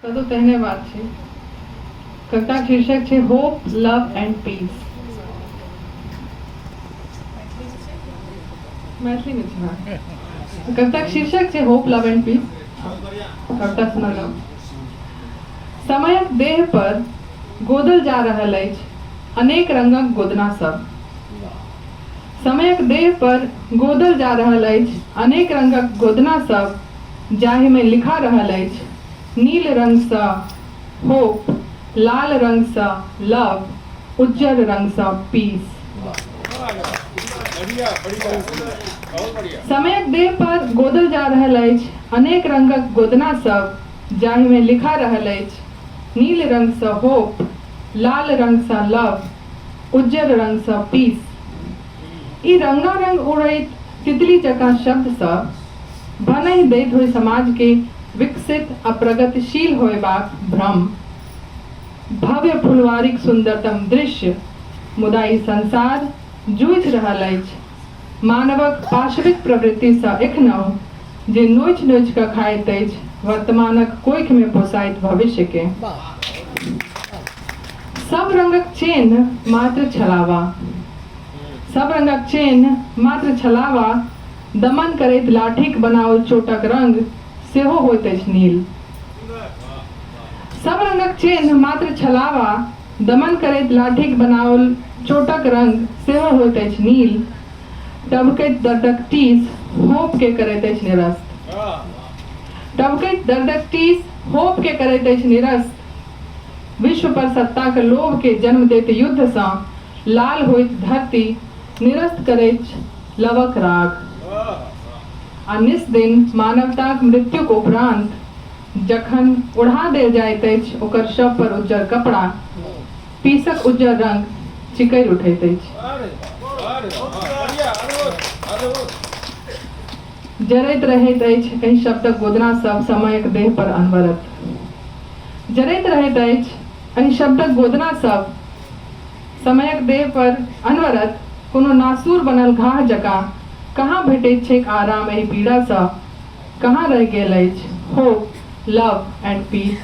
कतौ तेहने बात छै। कविताक शीर्षक छै होप, लव एंड पीस। मैथिलीमे छै, हँ। कविताक शीर्षक छै होप, लव एंड पीस। कविता सुनल जाउ। समयक देह पर गोदल जा रहल अछि अनेक रंगक गोदना सब। समयक देह पर गोदल जा रहल अछि अनेक रंगक गोदना सब, जाहिमे लिखा रहल अछि नील रंगसँ होप, लाल रंगसँ लव, उज्जर रंगसँ पीस। समयक देह पर गोदल जा रहल अछि अनेक रंगक गोदना सब, जाहिमे लिखा रहल अछि नील रंगसँ होप, लाल रंगसँ लव, उज्जर रंगसँ पीस। ई रंगारंग उड़ैत तितली जकाँ शब्द सब भनहि दैत होइ समाजकेँ विकसित आ प्रगतिशील होयबाक भ्रम, भव्य फुलवारीक सुन्दरतम दृश्य, मुदा ई संसार जूझि रहल अछि मानवक पाशविक प्रवृत्तिसँ एखनहुँ, जे नोचि-नोचि कऽ खाइत अछि वर्तमानक कोखिमे पोसाइत भविष्यकेँ। सब रंगक चेन्ह मात्र छलावा। सब रंगक चेन्ह मात्र छलावा, दमन करैत लाठीक बनाओल चोटक रंग सेहो होइत अछि नील। सब रंगक चेन्ह मात्र छलावा, दमन करैत लाठीक बनाओल चोटक रंग सेहो होइत अछि नील। टभकैत दर्दक टीस होप के करैत अछि निरस्त। टभकैत दर्दक टीस होप के करैत अछि निरस्त। विश्व पर सत्ताक लोभ के जन्म दैत युद्ध सँ लाल होइत धरती निरस्त करैछ लवक राग। आ निस्दिन मानवताक मृत्युक उपरान्त जखन ओढ़ा देल जाइत अछि ओकर शव पर उज्जर कपड़ा, पीसक उज्जर रंग चिकरि उठैत अछि। जरैत रहैत अछि एहि शब्दक गोदना सब समयक देह पर अनवरत। जरैत रहैत अछि एहि शब्दक गोदना सब समयक देह पर अनवरत, कोनो नासूर बनल घाह जकाँ। कहाँ भेटैत छैक आराम एहि पीड़ासँ? कहाँ रहि गेल अछि होप, लव एंड पीस?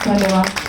धन्यवाद।